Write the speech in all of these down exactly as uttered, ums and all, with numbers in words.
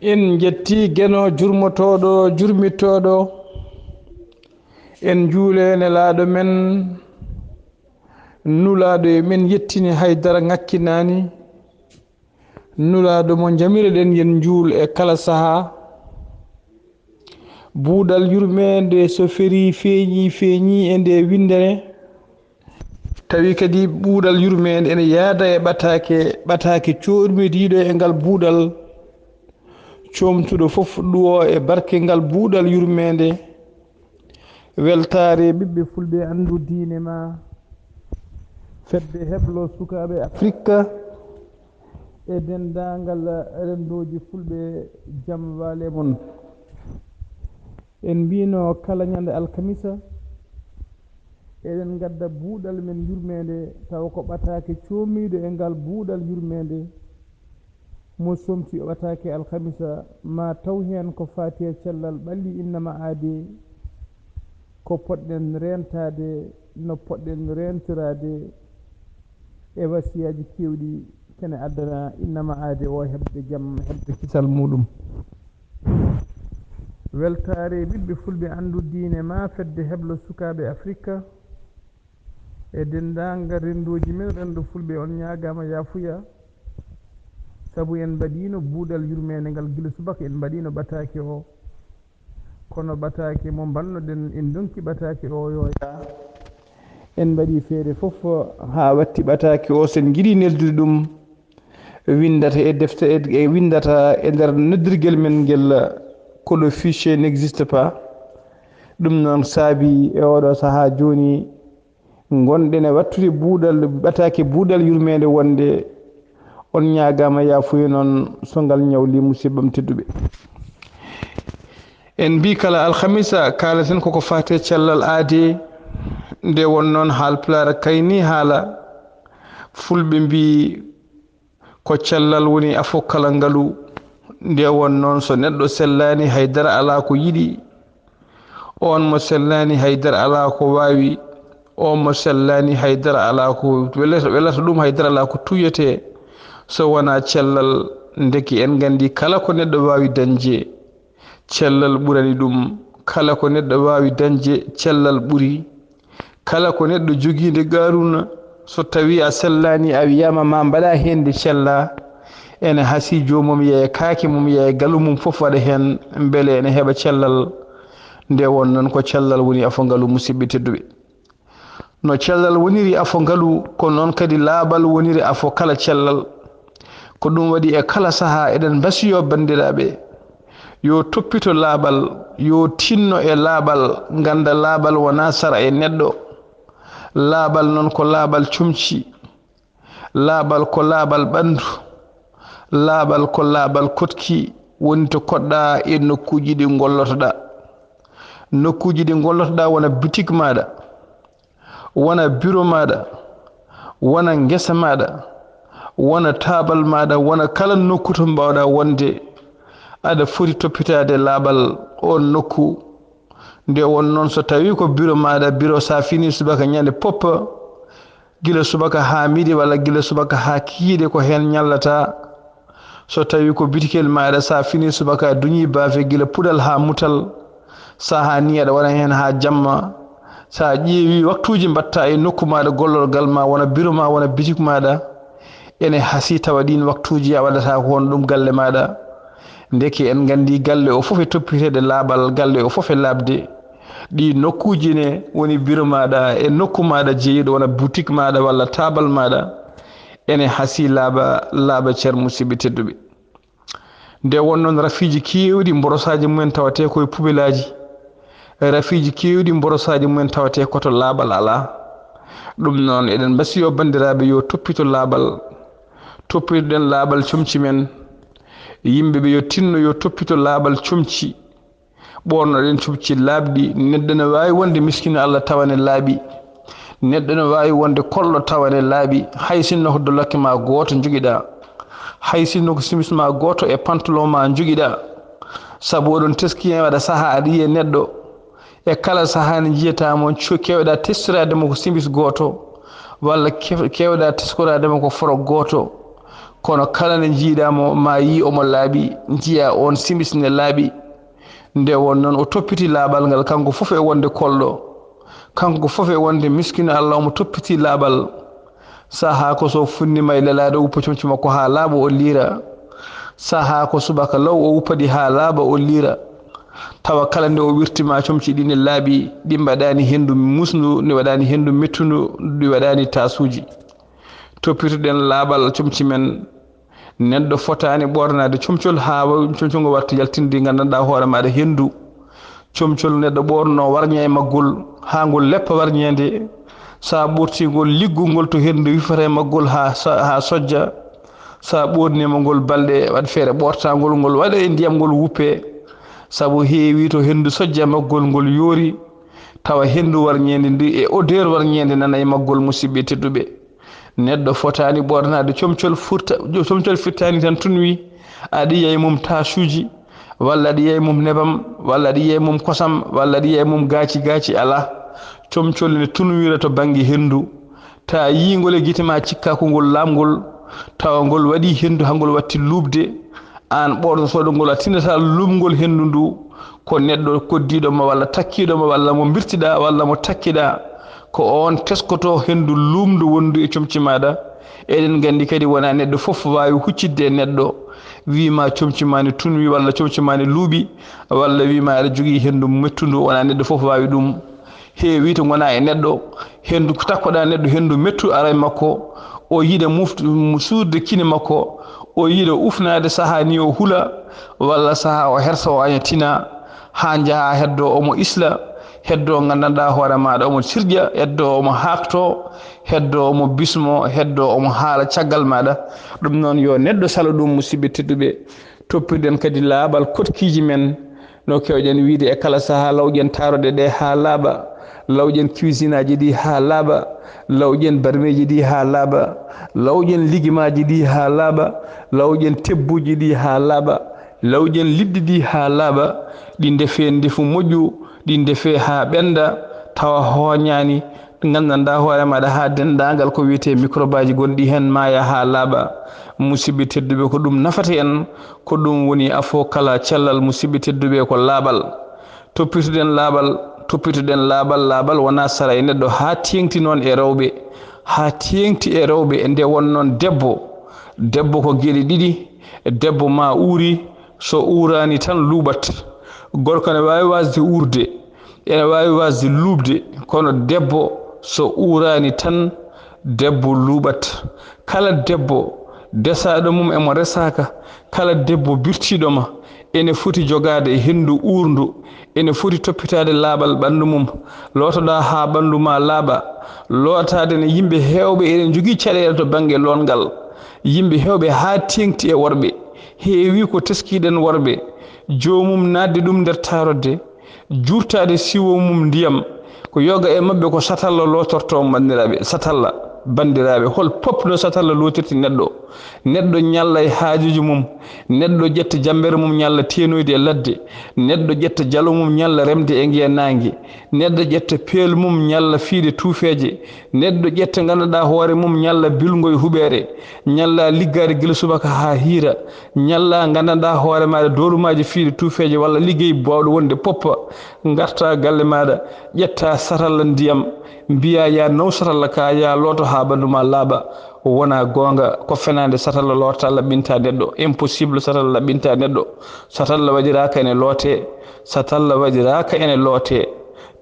En njetti Geno jurmotooɗo, jurmittooɗo. En njuule Nelaaɗo men, Nulaaɗo e men yettini, hay dara ŋakkinaani. Nulaaɗo mo njamireɗen yen njuul e kala sahaa. Buuɗal yurmeende so ferii, feeñii, feeñii e nde winndere. Tawi kadi buuɗal yurmeende ene yaada e ɓataake, ɓataake coormidiiɗo e ngal buuɗal, coomtuɗo fof ɗuwo e barke ngal buuɗal yurmeende. Weltaare ɓiɓɓe fulɓe, anndu diine ma, fedde heblo sukaaɓe Afrika e denndaangal renndooji fulɓe, jam waale mon. En mbino kala ñande alkamisa, eɗen ngadda buuɗal men yurmeende, tawa ko ɓataake coomiiɗo e ngal buuɗal yurmeende. Mo somti o ɓataake alkamisa, ma taw heen ko faati e cellal ɓalli innama aade, ko poɗɗen reentaade, no poɗɗen reentiraade e wasiyaaji keewɗi kene addana innama aade o heɓde jam, heɓde kisal muɗum. Weltaare ɓiɓɓe fulɓe, anndu diine ma, fedde heblo sukaaɓe Afrika e denndaangal renndooji men, renndo fulɓe, on ñaagaama yaafuya, sabu en mbaɗiino buuɗal yurmeende ngal gila subaka, en mbaɗiino ɓataake o. Kono ɓataake mo mbannoɗen, en ndonki ɓataake o yo yaa. En mbaɗi feere fof haa watti ɓataake o, sen njiɗi neldude ɗum, winndata e defte, e, e winndata e nder noddirgel men ngel, ko le fichier n'existe pas. Ɗum noon saabi e oɗo sahaa jooni, ngonɗen e wattude buuɗal, ɓataake buuɗal yurmeende wonde on ñaagaama yaafuya noon so ngal ñawli musiɓɓam tedduɓe. En mbii kala alhamisa kaalaten koko faati e cellal aade, nde won noon Haalpulaar kayni haala, fulɓe mbii ko cellal woni afo kala ngalu. Nde won noon so neɗɗo sellaani hay dara alaa ko yiɗi, oon mo sellaani hay dara alaa ko waawi, oon mo sellaani hay dara alaa ko welata, welata ɗum hay dara alaa ko tuuyetee so wonaa cellal. Ndeke en nganndi kala ko neɗɗo waawi dañde, cellal ɓurani ɗum. Kala ko neɗɗo waawi dañde, cellal ɓuri. Kala ko neɗɗo jogiinde Qaaruuna, so tawii a sellaani, a wiyaama ma mbaɗa heen nde cella, ene hasii joomum yeeya kaake mum, yeeya galu mum fof waɗa heen, mbele ene heɓa cellal. Nde won noon ko cellal woni afo ngalu, musiɓɓe tedduɓe. No cellal woniri afo ngalu, ko noon kadi laaɓal woniri afo kala cellal. Ko ɗum waɗi e kala sahaa eɗen mbasiyoo banndiraaɓe, yo toppito laaɓal, yo tinno e laaɓal, ngannda laaɓal wonaa sara e neɗɗo. Laaɓal noon ko laaɓal comci, laaɓal ko laaɓal ɓanndu, laaɓal ko laaɓal koɗki, woni to koɗɗaa e nokkuuji ɗi ngollotoɗaa. Nokkuuji ɗi ngollotoɗaa wona bitik maaɗa, wona biro maaɗa, wona ngesa maaɗa, wona taabal maaɗa, wona kala nokku to mbaawɗaa wonde, aɗa foti toppitaade laaɓal oon nokku. Nde won noon, so tawii ko biro maaɗa, biro so a finii subaka ñande poppa, gila subaka haa midi walla gila subaka haa kikiiɗe, ko heen ñallataa. So tawii ko bitikel maaɗa, so a finii subaka a duñii baafe gila puɗal haa mutal, sahaa nii aɗa waɗa heen haa jamma. So a ƴeewii waktuuji mbaɗtaa e nokku maaɗa gollorgal ma, wona biro ma, wona bitik maaɗa, ene hasii tawa ɗiin waktuuji a waɗataa ko hono ɗum galle maaɗa. Ndeke en nganndi galle o fof e toppiteede laaɓal, galle o fof e laaɓde. Ɗi nokkuuji ne woni biro maaɗa e nokku maaɗa jeyiɗo wona butik maaɗa walla taabal maaɗa, ene hasii laaɓa, laaɓa cer, musiɓɓe tedduɓe. Nde won noon rafiiji keewɗi mborosaaji mumen tawatee koye pubelaaji. Rafiiji keewɗi mborosaaji mumen tawatee koto laaɓal alaa. Ɗum noon eɗen mbasiyoo banndiraaɓe yo toppito laaɓal. Toppitoɗen laaɓal comci men. Yimɓe ɓe yo tinno yo toppito laaɓal comci. Ɓoornoɗen comci laaɓɗi. Neɗɗo ne waawi wonde miskino Allah tawa ne laaɓi. Neɗɗo ne waawi wonde kolɗo tawa ne laaɓi. Hay sinno ko dolake ma gooto njogiɗaa. Hay sinno ko simis ma gooto e pantalon ma njogiɗaa. Sabu oɗon teski heen waɗa sahaa aɗa yiya neɗɗo. E kala sahaa ne njiyataa mo, co-, keewɗaa teskoraade mo ko simis gooto, walla ke-, keewɗaa teskoraade mo ko forog gooto. Kono kala nde njiiɗaa mo, ma yii omo laaɓi, njiyaa oon simis ne laaɓi. Nde won noon o toppiti laaɓal ngal, kanko fof e wonde kolɗo, kanko fof e wonde miskino Allah, omo toppiti laaɓal. Sahaa ko so funnima e lelaade, o wuppa comci makko haa laaɓa, o liira. Sahaa ko subaka law, o wuppadi haa laaɓa, o liira. Tawa kala nde o wirtima comci ɗi ne laaɓi, ɗi mbaɗaani henndu musndu, ɗi waɗaani henndu mettundu, ɗi waɗaani taasuuji. Toppitoɗen laaɓal comci men. Neɗɗo fotaani ɓoornaade comcol haa wa-, comcol ngol warta yaltinde nganndanɗaa hoore maaɗa henndu. Comcol neɗɗo ɓoorno warña e maggol haa ngol leppa warñeende. So a ɓortii ngol, liggu ngol to henndu wifata e maggol haa sa-, haa sojja. So a ɓoorniima ngol balɗe, waɗ feere ɓoortagol ngol, waɗa e ndiyam ngol wuppe. Sabu heewi to henndu sojja e maggol ngol yoori, tawa henndu warñeende ndi e odeur warñeende nana e maggol, musidɓe tedduɓe. Neɗɗo fotaani ɓoornaade comcol furta, comcol firtaani tan tun wi aɗa yiya e mum taasuuji, walla aɗa yiya e mum nebam, walla aɗa yiya e mum kosam, walla aɗa yiya e mum gaaci gaaci, alaa. Comcol ne tunwira to bannge henndu. Ta yii ngol e gite ma cikka ko ngol laamngol, tawa ngol waɗi henndu haa ngol watti luuɓde. Aan ɓoornotooɗo ngol a tinata luumngol henndu ndu, ko neɗɗo koddiiɗo ma walla takkiiɗo ma walla mo mbirtiɗaa walla mo takkiɗaa, ko oon teskoto henndu luumndu wonndu e comci maaɗa. Eɗen nganndi kadi wonaa neɗɗo fof waawi huccitde e neɗɗo, wii ma comci ma ne tunwi walla comci ma ne luuɓi, walla wii ma aɗa jogii henndu mettundu, wonaa neɗɗo fof waawi ɗum. Heewi to ngonaa e neɗɗo, henndu ko takkoɗaa neɗɗo, henndu mettu ara e makko, o yiɗa muftu-, suurde kine makko, o yiɗa ufnaade sahaa ni o hula, walla sahaa o hersa o aña tina, haa njahaa heddo omo isla, heddo nganndanɗaa hoore maaɗa omo sirƴa, heddo omo haakto, heddo omo bismo, heddo omo haala caggal maaɗa. Ɗum noon yo neɗɗo salo ɗum, musidɓe tedduɓe. Toppirɗen kadi laaɓal koɗkiiji men, no keewɗen wiyde e kala sahaa, lawƴen taaroɗe ɗe haa laaɓa, lawƴen cuisinaaji ɗi haa laaɓa, lawƴen barmeeji ɗi haa laaɓa, lawƴen ligimaaji ɗi haa laaɓa, lawƴen tebbuuji ɗi haa laaɓa, lawƴen liɗɗi ɗi haa laaɓa, ɗi ndefee ndefu moƴƴu, ɗi ndefee haa ɓennda, tawa hooñaani, nganndanɗaa hoore maaɗa haa denndaangal ko wiyetee microbaaji gonɗi heen maaya haa laaɓa. Musidɓe tedduɓe, ko ɗum nafata en, ko ɗum woni afo kala cellal, musidɓe tedduɓe, ko laaɓal. Toppitoɗen laaɓal, toppitoɗen laaɓal, laaɓal wonaa sara e neɗɗo haa teeŋti noon e rewɓe, haa teeŋti e rewɓe. Nde won noon debbo, debbo ko geɗe ɗiɗi, debbo ma uuri, so uuraani tan luuɓat. Gorko ne waawi waasde uurde, ene waawi waasde luuɓde, kono debbo so uuraani tan, debbo luuɓat. Kala debbo desaaɗo mum emo resaaka, kala debbo birtiiɗo ma, ene foti jogaade henndu uurndu, ene foti toppitaade laaɓal ɓanndu mum. Lootoɗaa haa ɓanndu ma laaɓa. Lootaade ne, yimɓe heewɓe eɗen njogii caɗeele to bannge lootngal. Yimɓe heewɓe haa teeŋti e worɓe. Heewi ko teskiiɗen worɓe, joomum naatde ɗum nder taarodde, juurtaade siwo mum ndiyam. Ko yoga e maɓɓe ko satalla lootortoo, banndiraaɓe. Satalla, banndiraaɓe, hol pop no satalla lootirti neɗɗo? Neɗɗo ñalla e haajuuji mum, neɗɗo ƴetta jammbere mum ñalla teenoyde e ladde, neɗɗo ƴetta jalo mum ñalla remde e ngee naange, neɗɗo ƴetta peel mum ñalla fiide tuufeeje, neɗɗo ƴetta nganndanɗaa hoore mum ñalla bilngo e huɓeere, ñalla liggaade gila subaka haa hiira, ñalla nganndanɗaa hoore maaɗa doolumaaji fiide tuufeeje walla liggey baawɗo wonde poppa, ngarta galle maaɗa, ƴetta satalla ndiyam, mbiya ya naw satalla ka, ya looto haa ɓanndu ma laaɓa. Wona goonga, ko fenaande, satalla loota laɓɓinta neɗɗo, impossible, satalla laɓɓinta neɗɗo. Satalla waɗiraaka ene loote, satalla waɗiraaka ene loote.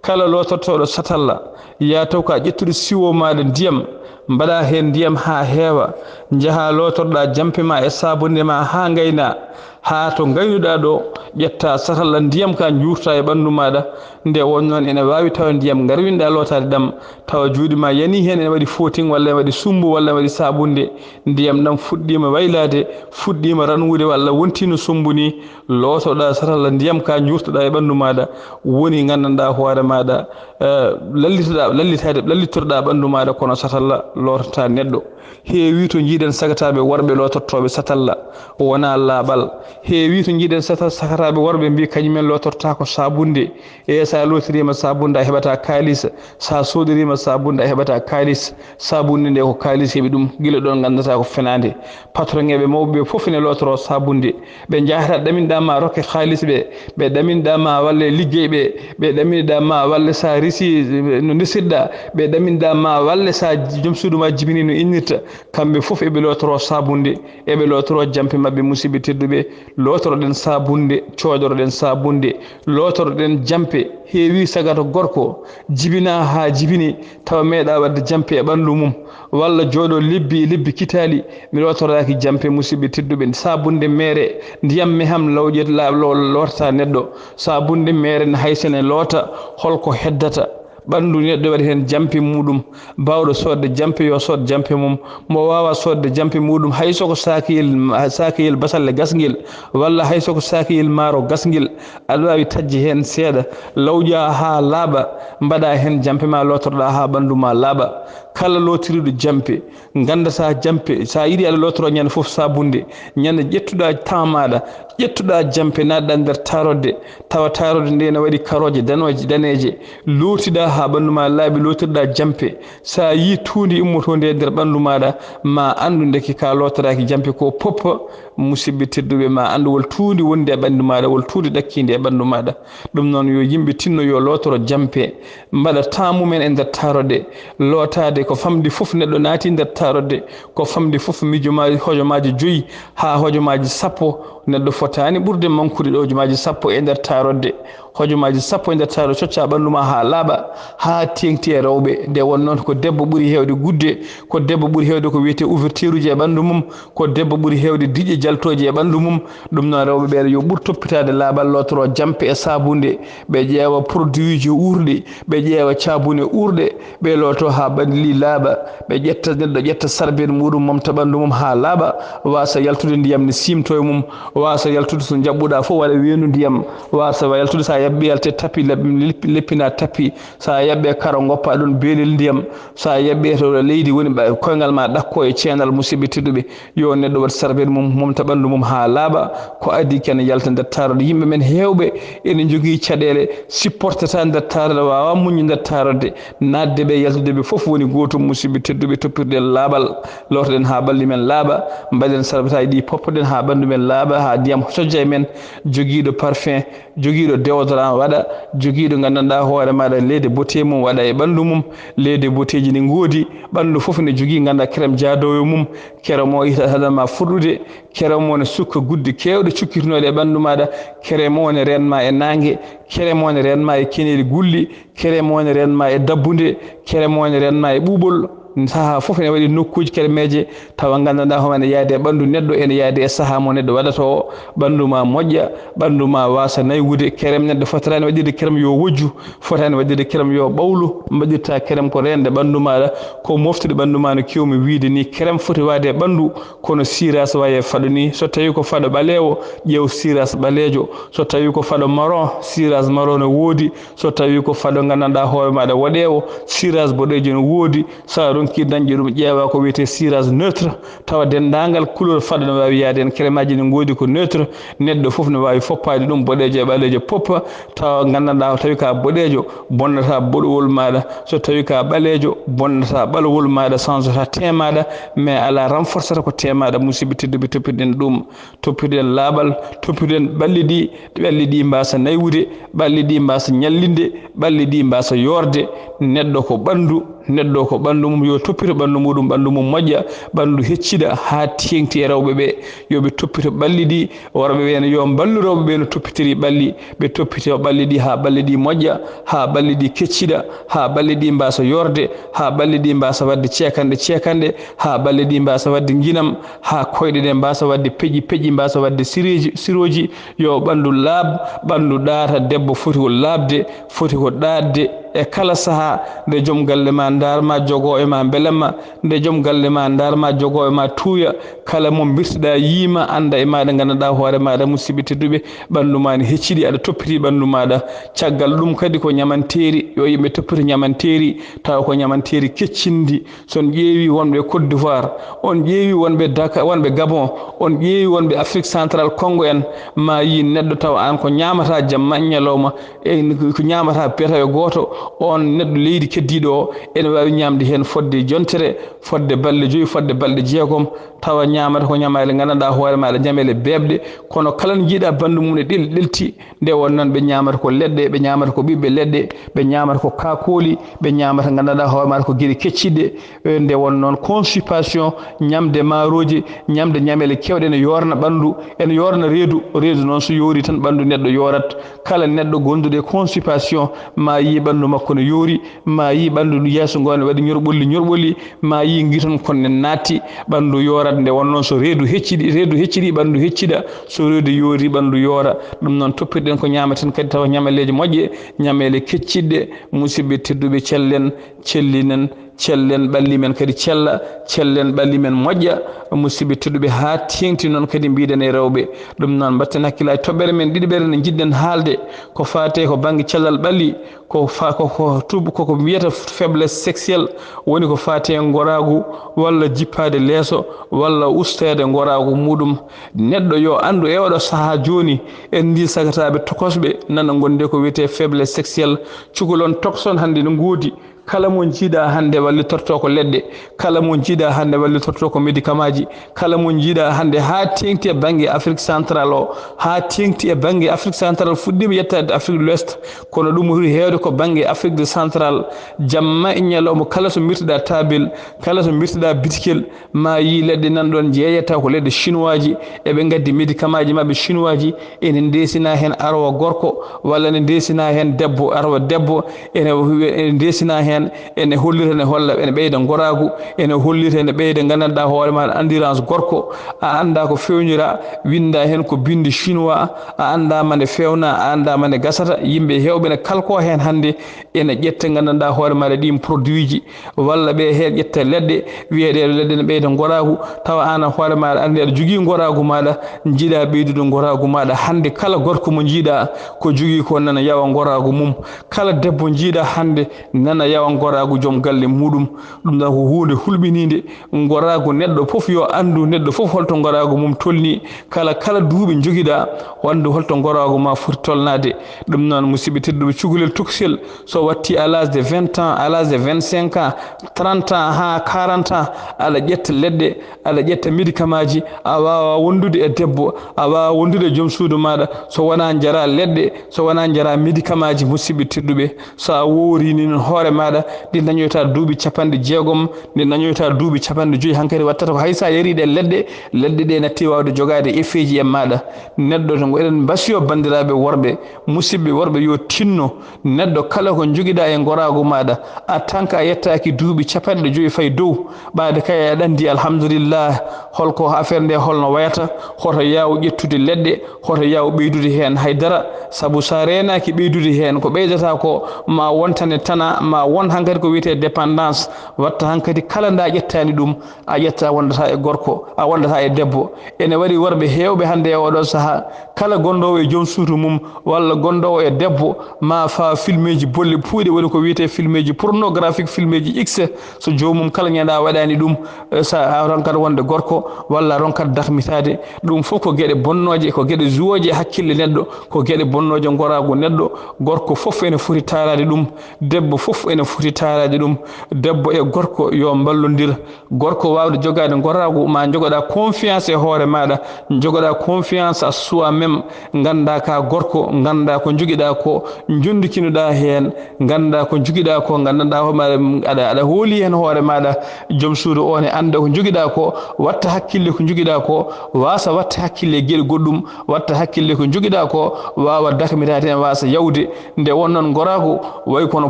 Kala lootortooɗo satalla, yaa taw ka ƴettude siwo maaɗa ndiyam, mbaɗa heen ndiyam haa heewa, njaha lootorɗa jampe ma e saabunde ma haa ngayna, haa to ngaynuɗa ɗo, ƴetta satalla ndiyam ka njuurta e ɓanndu maaɗa. Nde won noon ene waawi tawa ndiyam ngarwinɗa lootaade ɗam, tawa juuɗe ma yani heen ene waɗi footing walla ene waɗi sumbu walla ene waɗi saabunde, ndiyam ɗam fuɗɗiima waylaade, fuɗɗiima ranwude walla wontiino sumbu ni, lootoɗa satalla ndiyam ka njuurtoɗa e ɓanndu maaɗa, woni nganndanɗa hoore maaɗa, eh, lallitoɗa, lallitaade, lallitotoɗa ɓanndu maaɗa, kono satalla lootata neɗɗo. Heewi to njiiɗen sagataaɓe worɓe lootortooɓe satalla, wona laaɓal. Heewi to njiɗen sata-, sakataaɓe worɓe mbi kañumen lootortaako saabunde. E so a lootoriima saabunde a heɓata kaalis, so a soodoriima saabunde a heɓata kaalis. Saabunde nde ko kaalis heɓi ɗum, gila ɗoon nganndataa ko fenaande. Patronŋeeɓe mawɓe ɓe fof ene lootoro saabunde. Ɓe njahata ɗaminɗa ma rokke kaalis ɓe, ɓe ɗaminɗa ma walle liggey ɓe, ɓe ɗaminɗa ma walle so a resi no ndesirɗa, ɓe ɗaminɗa ma walle so a joom suudu ma jibini no innirta. Kamɓe fof eɓe lootoro saabunde, eɓe lootoro jampe maɓɓe, musidɓe tedduɓe. Lootoroɗen saabunde, coodoroɗen saabunde, lootoroɗen jampe. Heewi sagata gorko jibina haa jibini, tawa meeɗa waɗde jampe e ɓanndu mum, walla jooɗo lebbi e lebbi kitaali, mi lootoraaki jampe, musidɓe tedduɓe. Saabunde meere, ndiyam meham lawƴet-, la-, lo-, lootata neɗɗo. Saabunde meere ne, hay so ne loota, holko heddata? Ɓanndu neɗɗo waɗi heen jampe muɗum. Baawɗo soodde jampe, yo sood jampe mum. Mo waawa soodde jampe muɗum, hay so ko saakiyel, saakiyel basalle gasngel, walla hay so ko saakiyel maaro gasngel, aɗa waawi taƴde heen seeɗa, lawƴa haa laaɓa, mbaɗa heen jampe ma, lootorɗa haa ɓanndu ma laaɓa. Kala lootiriiɗo jampe, nganndata jampe, so a yiɗi aɗa lootoro ñande fof saabunde, ñande ƴettuɗa temps maaɗa, ƴettuɗa jampe, naatɗa nder taarodde, tawa taarodde nde ne waɗi karooje danooje, daneeje, lootiɗa haa ɓanndu ma laaɓi, lootirɗa jampe. So a yii tuundi immotoondi e nder ɓanndu maaɗa, ma anndu ndeke ka lootoraaki jampe ko poppa, musidɓe tedduɓe, ma anndu wol tuundi wondi e ɓanndu maaɗa, wol tuundi ɗakkiindi e ɓanndu maaɗa. Ɗum noon, yo yimɓe tinno, yo lootoro jampe, mbaɗa temps mumen e nder taaroɗe. Lootaade ko famɗi fof, neɗɗo naati nder taaroɗe, ko famɗi fof miijo ma-, hojomaaji joyi haa hojomaaji sappo, neɗɗo fotaani ɓurde mankude ɗo hojomaaji sappo e nder taaroɗe. Hojomaaji sappo e nder taaroɗe, cocca ɓanndu ma haa laaɓa, haa teeŋti e rewɓe. Nde won noon, ko debbo ɓuri heewde gudde, ko debbo ɓuri heewde ko wiyetee ouverture uji e ɓanndu mum, ko debbo ɓuri heewde diƴƴe jaltooje e ɓanndu mum. Ɗum noon, rewɓe ɓeeɗo yo ɓur toppitaade laaɓal, lootoro jampe e saabunde, ɓe ƴeewa produit uji uurɗi, ɓe ƴeewa caabune uurɗe, ɓe looto haa ɓalli laaɓa, ɓe ƴetta, neɗɗo ƴetta sarbet muɗum, momta ɓanndu mum haa laaɓa, waasa yaltude ndiyam ne siimto e mum, waasa yaltude so njaɓɓuɗa fof waɗa weendu ndiyam, waasa yaltude so a yaɓɓi yalte tapi leb-, leb-, leppina tapi, so a yaɓɓi kara ngoppa ɗum beelel ndiyam, so a yaɓɓi to leydi woni ɓa-, koyngal ma ɗakko e ceenal, musidɓe tedduɓe. Yo neɗɗo waɗ sarbet mum, momta ɓanndu mum haa laaɓa, ko adii ken yalta nder taaroɗe. Yimɓe men heewɓe ene njogii caɗeele, supportata nder taaroɗe, waawa muñde nder taaroɗe. Naatde ɓe, yaltude ɓe fof woni gootum, musidɓe tedduɓe, toppirɗen laaɓal, lootoɗen haa ɓalli men laaɓa, mbaɗen sarbetaaji ɗi, poppoɗen haa ɓanndu men laaɓa, haa ndiyam sojja e men, jogiiɗo parfum, jogiiɗo déodorant waɗa, jogiiɗo nganndanɗaa hoore maaɗa lait de beauté mum waɗa e ɓanndu mum, lait de beautéji ne ngoodi, ɓanndu fof ne jogii nganndaa crème jaadoowo mum, crème o ita haɗa ma furɗude, crème o ne sukka gudde keewɗe cukkitinooɗe e ɓanndu maaɗa, crème o ne reen ma e naange, crème o ne reen ma e keneeli gulli, crème o ne reen ma e dabbunde, crème o ne reen ma e ɓuuɓol. Sahaa fof ene waɗi nokkuuji crèmeeje tawa nganndanɗaa homo ene yaadi e ɓanndu neɗɗo, ene yaadi e sahaa mo neɗɗo waɗata o, ɓanndu ma moƴƴa, ɓanndu ma waasa naywude. Kerem neɗɗo fotaani waɗirde kerem yo wojju, fotaani waɗirde kerem yo ɓawlu. Mbaɗirta kerem ko reende ɓanndu maaɗa, ko moftude ɓanndu ma no keewmi wiyde ni. Kerem foti waade e ɓanndu kono siras waye faɗo ni. So tawi ko faɗo ɓaleewo, ƴeew siras ɓaleejo. So tawi ko faɗo maron, siras maron no woodi. So tawi ko faɗo nganndanɗaa hoore maaɗa woɗeewo, siras boɗeejo no woodi. So a ronkii dañde ɗum, ƴeewa ko wiyetee cirage neutre, tawa denndaangal couleur faɗo no waawi yahde heen. Keremaaji ne ngoodi ko neutre, neɗɗo fof no waawi foppaade ɗum, boɗeejo e ɓaleejo poppa, tawa nganndanɗaa, tawi ka boɗeejo, bonnata boɗowol maaɗa, so tawi ka ɓaleejo, bonnata ɓalowol maaɗa, changeta teint maaɗa, mais alaa renforceta ko teint maaɗa, musidɓe tedduɓe, toppitɗen ɗum, toppitɗen laaɓal, toppitɗen ɓalli ɗi, ɓalli ɗi mbaasa naywude, ɓalli ɗi mbaasa ñallinde, ɓalli ɗi mbaasa yoorde. Neɗɗo ko ɓanndu, neɗɗo ko ɓanndu mum, yo toppito ɓanndu muɗum, ɓanndu mum moƴƴa, ɓanndu hecciɗa haa teeŋti e rewɓe ɓe. Yo ɓe toppito ɓalli ɗi, worɓe ɓe ne yo mballu rewɓe ɓe no toppitiri ɓalli, ɓe toppito ɓalli ɗi haa ɓalli ɗi moƴƴa, haa ɓalli ɗi kecciɗa, haa ɓalli ɗi mbaasa yoorde, haa ɓalli ɗi mbaasa waɗde ceekanɗe ceekanɗe, haa ɓalli ɗi mbaasa waɗde nginam, haa koyɗe ɗe mbaasa waɗde peƴƴi peƴƴi, mbaasa waɗde sireeji, sirooji. Yo ɓanndu laaɓ, ɓanndu ɗaata, debbo foti ko laaɓde, foti ko ɗaatde, E kala sahaa, nde joom galle ma ndaar ma, jogoo e ma mbelam ma, nde joom galle ma ndaar ma, jogoo e ma tuuya, kala mo mbirtiɗaa yiima, annda e maaɗa, nganndanɗaa hoore maaɗa, musidɓe tedduɓe, ɓanndu ma ne hecciɗi, aɗa toppiti ɓanndu maaɗa. Caggal ɗum kadi ko ñamanteeri, yo yimɓe toppito ñamanteeri, tawa ko ñamanteeri keccindi. So on ƴeewi wonɓe Côte d'Ivoire, on ƴeewi wonɓe Daka-, wonɓe Gabon, on ƴeewi wonɓe Afrique Centrale, Congo en, ma yi neɗɗo tawa aan ko ñaamata jamma e ñalawma, e ko ñaamata biyata yo gooto, on neɗɗo leydi keddiiɗo o, ene waawi ñaamde heen fodde jontere, fodde balɗe joyi, fodde balɗe jeegom, tawa ñaamata ko ñamaale nganndanɗaa hoore maaɗa, ñamaale beeɓɗe, kono kala no njiiɗaa banndum mum e ɗel-, ɗelti, nde won noon ɓe ñaamata ko leɗɗe, ɓe ñaamata ko ɓiɓɓe leɗɗe, ɓe ñaamata ko kaakooli, ɓe ñaamata nganndanɗaa hoore maaɗa ko geɗe kecciɗe, eh, nde won noon constipation, ñamde maarooji, ñamde ñamaale keewɗe ene yoorna ɓanndu, ene yoorna reedu, reedu noon so yoori tan ɓanndu neɗɗo yoorat. Kala neɗɗo gonduɗo e constipation, ma yi ɓanndu makko no yoori, ma yi ɓanndu yeeso ngo ne waɗi ñorɓolli ñorɓolli, ma yi ngiton kon ne naatti, ɓanndu yoorat. Nde won noon so reedu hecciɗi, reedu hecciɗi, ɓanndu hecciɗa, so reedu yoori, ɓanndu yoora. Ɗum noon toppirɗen ko ñaamaten kadi tawa ñamaleeje moƴƴe, ñamaale kecciɗɗe, musidɓe tedduɓe, cellen, cellinen, cellen ɓalli men kadi cella, cellen ɓalli men moƴƴa, musidɓe tedduɓe, haa teeŋti noon kadi mbiɗen e rewɓe. Ɗum noon mbatten hakkillaaji, toɓɓere men ɗiɗaɓere nde njiɗɗen haalde ko faate ko bannge cellal ɓalli, ko fa-, ko, ko tub-, koko mbiyata faiblesse sexuelle, woni ko faate ngoraagu walla jippaade leeso walla ustaade ngoraagu muɗum. Neɗɗo yo anndu e oɗo sahaa jooni, en ndi sagataaɓe tokosɓe nana gonde ko wiyetee faiblesse sexuelle. Cukalon tokson hannde no ngoodi. Kala mo njiiɗaa hannde wallitortoo ko leɗɗe, kala mo njiiɗaa hannde wallitortoo ko médicamentji, kala mo njiiɗaa hannde haa teeŋti e bannge Afrique Centrale o, haa teeŋti e bannge Afrique Centrale fuɗɗiima yettaade Afrique de l'Ouest, kono ɗum ɓuri heewde ko bannge Afrique de Centrale. Jamma e ñalawma kala so mbirtiɗaa taabil, kala so mbirtiɗaa bitikel, ma yi leɗɗe nan ɗoon jeeya taw ko leɗɗe chinoiseji, eɓe ngaddi médicamentji maɓɓe chinoiseji, ene ndeesina heen arwa gorko, walla ene ndeesina heen debbo, arwa debbo, ene, ene ndeesina heen, ene hollira, ene holla, ene ɓeyda ngoraagu, ene hollira, ene ɓeyda nganndanɗaa hoore ma, endurance gorko, a anndaa ko feewnira, winnda heen ko binndi chinois, a anndaa ma nde feewna, a anndaa ma nde gasata, yimɓe heewɓe ne kalko heen hannde, ene ƴetta nganndanɗaa hoore maaɗa ɗiin produitji, walla ɓe heen ƴetta leɗɗe, wiya ɗee leɗɗe ne ɓeyda ngoraagu, tawa aan a hoore maaɗa anndi aɗa jogii ngoraagu maaɗa, njiɗaa ɓeydude ngoraagu maaɗa. Hannde kala gorko mo njiiɗaa ko jogii ko nana yawa ngoraagu mum, kala debbo njiiɗaa hannde nana yawa ngoraagu joom galle muɗum. Ɗum ɗon ko huunde hulɓiniinde, ngoraagu neɗɗo fof yo anndu, neɗɗo fof holto ngoraagu mum tolni, kala, kala duuɓi njogiɗaa, anndu holto ngoraagu ma foti tolnaade. Ɗum noon, musidɓe tedduɓe, cukalel tokosel, so watti à l'âge de vingt ans, à l'âge de vingt-cinq ans, trente ans haa quarante ans, aɗa ƴetta leɗɗe, aɗa ƴetta médicamentji, a waawa wondude e debbo, a waawa wondude e joom suudu maaɗa, so wonaa njaraa leɗɗe, so wonaa njaraa médicamentji, musidɓe tedduɓe. So a woorini noon hoore maaɗa, nde dañoyta duuɓi capanɗe jeegom, nde dañoyta duuɓi capanɗe joyi, hankadi wattata ko hay so a yarii ɗe leɗɗe, leɗɗe ɗe natti waawde jogaade effetji e maaɗa. Neɗɗo to ngo eɗen mbasiyo banndiraaɓe worɓe, musidɓe worɓe, yo tinno neɗɗo kala ko njogiɗaa e ngoraagu maaɗa, en tant que a yettaaki duuɓi capanɗe joyi fayi dow, ɓaade kay aɗa anndi, alhamdulillah, holko affaire nde holno wayata, hoto yaaw ƴettude leɗɗe, hoto yaaw ɓeydude heen hay dara, sabu so a reenaaki ɓeydude heen, ko ɓeydata ko ma wontane tana, ma won hankadi ko wiyetee dépendance, watta hankadi kala nde a ƴettaani ɗum, a ƴetta wondata e gorko, a wondata e debbo. Ene waɗi worɓe heewɓe hannde e oɗo sahaa, kala gondoowo e joom suudu mum walla gondoowo e debbo, ma faa filmeeji bolle puuyɗe, woni ko wiyetee filmeeji pornographique, filmeeji X, so joomum kala ñande a waɗaani ɗum, eh, so a ronkat wonde gorko walla a ronkat dakmitaade, ɗum fof ko geɗe bonnooje, ko geɗe zuwooje e hakkille neɗɗo, ko geɗe bonnooje ngoraagu neɗɗo. Gorko fof ene foti taaraade ɗum, debbo fof ene foti taaraade ɗum. Debbo e gorko yo mballondir. Gorko waawde jogaade ngoraagu, ma jogoɗaa confiance e hoore maaɗa, jogoɗaa confiance à soi-même, nganndaa ka gorko, nganndaa ko njogiɗaa ko, njondikinoɗaa heen, nganndaa ko njogiɗaa ko, nganndanɗaa hoore maaɗa, aɗa, aɗa hooli heen hoore maaɗa, joom suudu o ne annda ko njogiɗaa ko, watta hakkille ko njogiɗaa ko, waasa watta hakkille e geɗe goɗɗum, watta hakkille ko njogiɗaa ko, waawa dakmitaade heen, waasa yawde. Nde won noon ngoraagu, wayi kono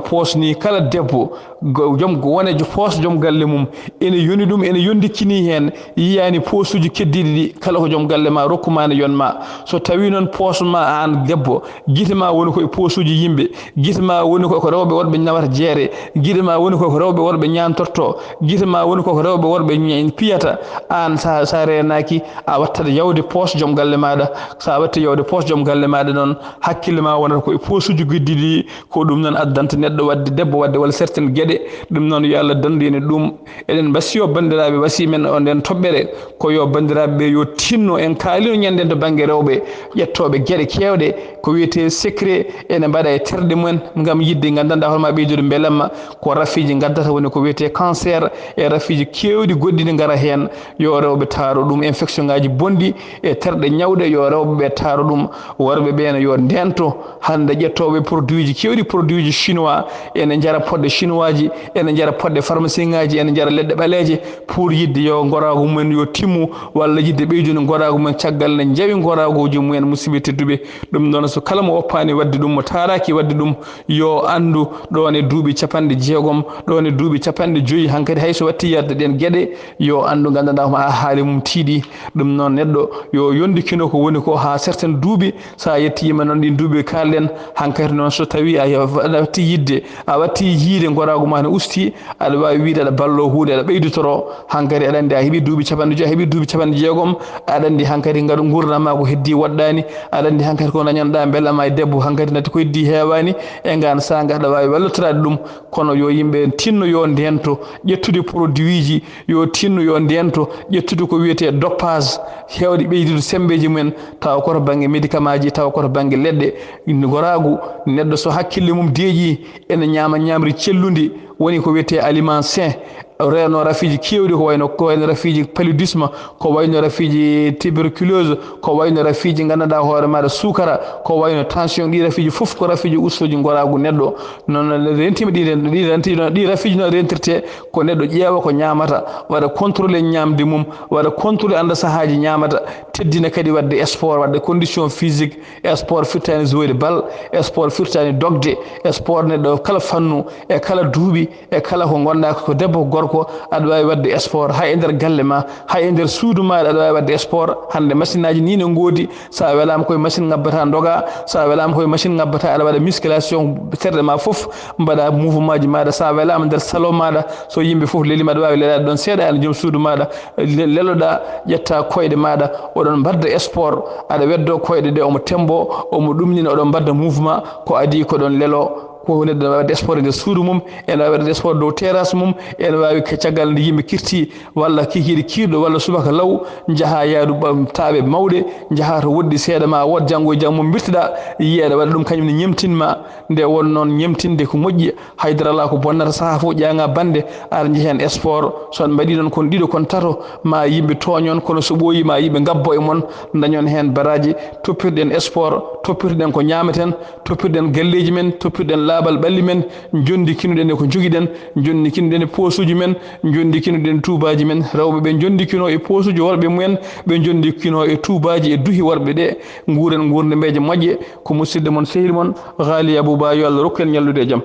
poos ni, kala debbo, go-, joom, wone jo-, poos joom galle mum, ene yoni ɗum, ene yondikini heen, yiyaani poosuji keddiiɗi ɗi, kala ko joom galle ma rokku ma ne yon ma. So tawi noon poos ma aan debbo, gite ma woni ko e poosuji yimɓe, gite ma woni ko, ko rewɓe worɓe nawata jeere, gite ma woni ko, ko rewɓe worɓe ñaantorto, gite ma woni ko, ko rewɓe worɓe ña-, piyata, aan sa, sa reenaaki, a wattat yawde poos joom galle maaɗa. Sa watti yawde poos joom galle maaɗa noon, hakkille ma wonata ko e poosuji keddiiɗi ɗi, ko ɗum noon addanta neɗɗo waɗde, debbo waɗde walla certaines geɗe. Ɗum noon yo Allah danndu en e ɗum. Eɗen mbasiyoo banndiraaɓe, wasii men o nden toɓɓere, ko yo banndiraaɓe ɓe yo tinno, en kaalino ñande to bannge rewɓe ƴettooɓe geɗe keewɗe, ko wiyetee secret, ene mbaɗa e terɗe mumen ngam yiɗde nganndanɗaa hoore ma ɓeydude mbelamma, ko rafiiji ngaddata woni ko wiyetee cancer e rafiiji keewɗi goɗɗi ne ngara heen. Yo rewɓe taaro ɗum, infection ngaaji bonɗi e terɗe ñawɗe, yo rewɓe ɓe taaro ɗum. Worɓe ɓe ne yo ndento, hannde ƴettooɓe produit ji keewɗi, produit ji chinois, ene njara poɗɗe chinois ji, ene njara poɗɗe pharmacie ngaaji, ene njara leɗɗe ɓaleeje pour yiɗde yo ngoraagu mumen yo timmu, walla yiɗde ɓeydude ngoraagu mumen, caggal nde njawi ngoraaguuji mumen, musidɓe tedduɓe. Ɗum noon, so kala mo woppaani waɗde ɗum, mo taaraaki waɗde ɗum, yo anndu ɗoon e duuɓi capanɗe jeegom, ɗoon e duuɓi capanɗe joyi, hankadi hay so watti yerde ɗeen geɗe, yo anndu nganndanɗaa homo a haali mum tiiɗi. Ɗum noon, neɗɗo yo yondikino ko woni ko haa certaines duuɓi. So a yettiima noon ɗiin duuɓi kaalɗen, hankadi noon so tawii a watti yiɗde, a watti yiide ngoraagu ma ne usti, aɗa waawi wiyde aɗa balloo huunde, aɗa ɓeydotoro. Hankadi aɗa anndi a heɓii duuɓi capanɗe joyi, a heɓii duuɓi capanɗe jeegom, aɗa anndi hankadi ngaɗu nguurndam ma ko heddii woɗɗaani, aɗa anndi hankadi ko dañanɗaa mbelamma e debbo, hankadi natti ko heddii heewaani, e ngaan saanga aɗa waawi wallotoraade ɗum. Kono yo yimɓe tinno yo ndento ƴettude produit ji, yo tinno yo ndento ƴettude ko wiyetee dopage, heewde ɓeydude semmbeeji mumen, tawa ko to bannge médicament ji, tawa ko to bannge leɗɗe. Ngoraagu, neɗɗo so hakkille mum deeƴii, ene ñaama ñaamri cellundi, woni ko wiyetee aliment sain, reeno rafiiji keewɗi, ko wayno, ko wayno rafiiji paludisme, ko wayno rafiiji tuberculose, ko wayno rafiiji nganndanɗaa hoore maaɗa suukara, ko wayno tension, ɗi rafiiji fof ko rafiiji ustooji ngoraagu neɗɗo. Noon rentiima ɗi ren-, ɗi renti-, ɗi rafiiji noon rentirte ko neɗɗo ƴeewa ko ñaamata, waɗa contrôlé ñaamde mum, waɗa contrôlé annda sahaaji ñaamata, teddina kadi waɗde sport, waɗde condition physique, sport firtaani jouer bal, sport firtaani dogde, sport neɗɗo kala fannu e kala duuɓi, e kala ko ngonɗaa ko debbo ko gorko, aɗa waawi waɗde sport. Hay e nder galle ma, hay e nder suudu maaɗa aɗa waawi waɗde sport. Hannde machine aji nii ne ngoodi, so a welaama ko e machine ŋabbataa ndogaa, so a welaama ko e machine ŋabbataa aɗa waɗa musculation, terɗe ma fof mbaɗa mouvement ji maaɗa. So a welaama nder salon maaɗa, so yimɓe fof leliima aɗa waawi lelaade ɗoon seeɗa, aan e joom suudu maaɗa, le-, leloɗaa, ƴetta koyɗe maaɗa, oɗon mbaɗda sport, aɗa weddoo koyɗe ɗe, omo temmboo, omo ɗumnina, oɗon mbaɗda mouvement, ko adii ko ɗon leloo. Ko neɗɗo waɗde sport e nder suudu mum, ene waawi waɗde sport dow terrasse mum, ene waawi ko caggal nde yimɓe kirtii, walla kikiiɗe kiirɗo, walla subaka law, njahaa yaadu ɓam-, taaɓe mawɗe, njahaa to woɗɗi seeɗa, ma wood janngo e jam mum mbirtiɗaa, yiya aɗa waɗa ɗum, kañum ne ñemtin ma. Nde won noon ñemtinde ko moƴƴi, haydara alaa ko bonnata, sahaa fof ƴaaŋaa bannde, aɗa njeya heen sport. So on mbaɗii noon kon ɗiɗo, kon tato, ma yimɓe tooñ on, kono so ɓooyii ma yimɓe ngabbo e mon, ndañon heen baraaji. Toppirɗen sport, toppirɗen ko ñaameten, toppirɗen galleeji men, toppirɗen laaɓal ɓalli men, njondikinoɗen e ko njogiɗen, njondikinoɗen e poosuuji men, njondikinoɗen e tuubaaji men. Rewɓe ɓe njondikino e poosuuji worɓe mumen, ɓe njondikino e tuubaaji e duhi worɓe ɗe, nguuren nguurndembeeje moƴƴe. Ko musidɗo mon, sehil mon, Ghali Abouba, yo Allah rokku en ñallude e jam.